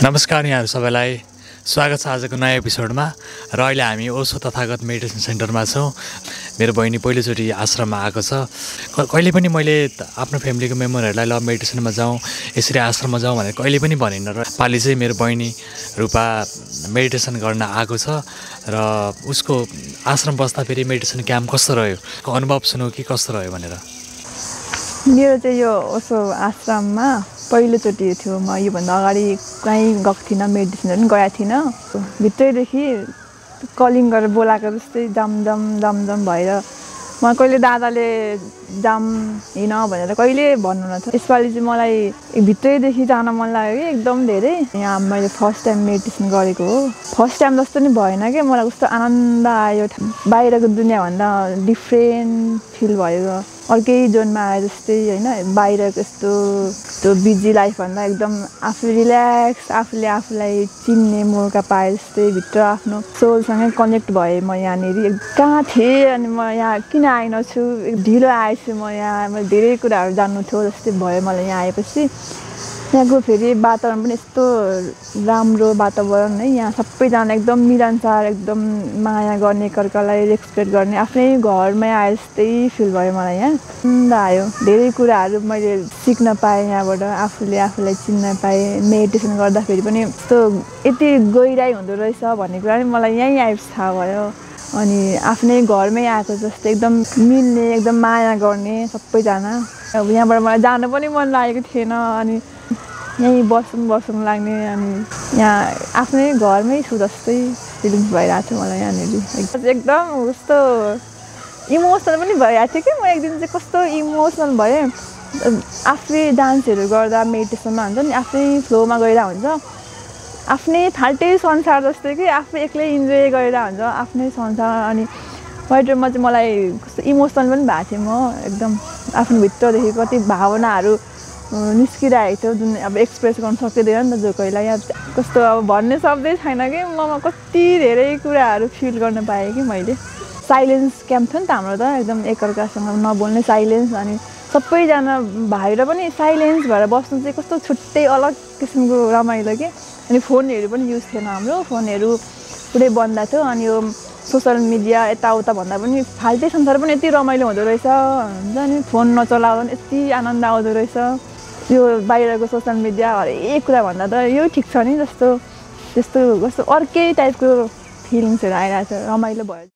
नमस्कार यहाँहरु सबैलाई स्वागत छ आजको नयाँ एपिसोडमा र अहिले हामी ओशो तथागत मेडिटेसन सेन्टरमा छौं। मेरो बहिनी पहिलोचोटि आश्रममा आएको छ। कहिले पनि मैले आफ्नो फ्यामिलीको मेम्बरहरुलाई ल मेडिटेसनमा जाउँ यसरी आश्रममा जाउँ भनेर कहिले पनि भनिन र पाली चाहिँ मेरो बहिनी रूपा मेडिटेसन गर्न आएको छ र उसको आश्रम बस्दा फेरि मेडिटेसन क्याम्प कस्तो रह्यो अनुभव सुनौ कि कस्तो रह्यो भनेर। मेरो चाहिँ यो ओशो आश्रममा पहिलोचोटि थियो। म योभन्दा अगाडि कहीँ गएको थिइनँ, मेडिटेसनहरू पनि गएको थिइनँ। भित्रैदेखि कलिङ गरेर बोलाएको जस्तै जमजम जमजम भएर म कहिले दादाले जाम हिँड भनेर कहिले भन्नुहुन्न थियो। यसपालि चाहिँ मलाई भित्रैदेखि जान मन लाग्यो कि एकदम धेरै। यहाँ मैले फर्स्ट टाइम मेडिटेसन गरेको हो। फर्स्ट टाइम जस्तो नि भएन कि मलाई कस्तो आनन्द आयो। बाहिरको दुनियाँभन्दा डिफ्रेन्ट फिल भयो। अर्कै जोनमा आए जस्तै हैन। बाहिरको यस्तो त्यो बिजी लाइफभन्दा एकदम आफू रिल्याक्स, आफूले आफूलाई चिन्ने मौका पाए जस्तै भित्र आफ्नो सोलसँगै कनेक्ट भएँ म यहाँनिर। कहाँ थिएँ अनि म यहाँ किन आइनछु, ढिलो आएछु म यहाँ। मैले धेरै कुराहरू जान्नु थियो जस्तै भयो मलाई यहाँ आएपछि। यहाँको फेरि वातावरण पनि यस्तो राम्रो वातावरण है। यहाँ सबैजना एकदम मिलनसार, एकदम माया गर्ने, एकअर्कालाई रेस्पेक्ट गर्ने, आफ्नै घरमै आए जस्तै फिल भयो मलाई यहाँ। आनन्द आयो। धेरै कुराहरू मैले सिक्न पाएँ यहाँबाट, आफूले आफूलाई चिन्न पाएँ। मेडिटेसन गर्दाखेरि पनि यस्तो यति गहिराई हुँदो रहेछ भन्ने कुरा पनि मलाई यहीँ आएपछि थाहा भयो। अनि आफ्नै घरमै आएको जस्तै एकदम मिल्ने, एकदम माया गर्ने सबैजना। अब यहाँबाट मलाई जान पनि मन लागेको थिएन अनि यहीँ बस्नु लाग्ने। अनि यहाँ आफ्नै घरमै छु जस्तै फिलिङ भइरहेको थियो मलाई यहाँनिर। एकदम कस्तो इमोसनल पनि भइरहेको थियो कि म एक दिन चाहिँ कस्तो इमोसनल भएँ। आफै डान्सहरू गर्दा मेडिटेसनमा हुन्छ नि, आफ्नै फ्लोमा गइरहेको हुन्छ। आफ्नै फाल्टै संसार जस्तै कि आफै एक्लै इन्जोय गरिरहेको हुन्छ आफ्नै संसार। अनि वाइटरमा चाहिँ मलाई कस्तो इमोसनल पनि भएको थिएँ म। एकदम आफ्नो भित्रदेखि कति भावनाहरू निस्किरहेको थियो जुन अब एक्सप्रेस गर्न सकिँदैन नि त जो कोहीलाई। यहाँ कस्तो अब भन्ने शब्दै छैन कि ममा कति धेरै कुराहरू फिल गर्न पाएँ कि मैले। साइलेन्स क्याम्प थियो नि त हाम्रो त, एकदम एकअर्कासँग नबोल्ने साइलेन्स। अनि सबैजना बाहिर पनि साइलेन्स भएर बस्नु चाहिँ कस्तो छुट्टै अलग किसिमको रमाइलो कि। अनि फोनहरू पनि युज थिएन हाम्रो, फोनहरू पुरै बन्द थियो। अनि यो सोसल मिडिया यताउता भन्दा पनि फाल्टै संसार पनि यति रमाइलो हुँदो रहेछ हुन्छ नि। फोन नचलाउँदा पनि यति आनन्द आउँदो रहेछ। यो बाहिरको सोसल मिडिया हरेक कुरा भन्दा त यो ठिक छ नि जस्तो अर्कै टाइपको फिलिङ्सहरू आइरहेको छ। रमाइलो भयो।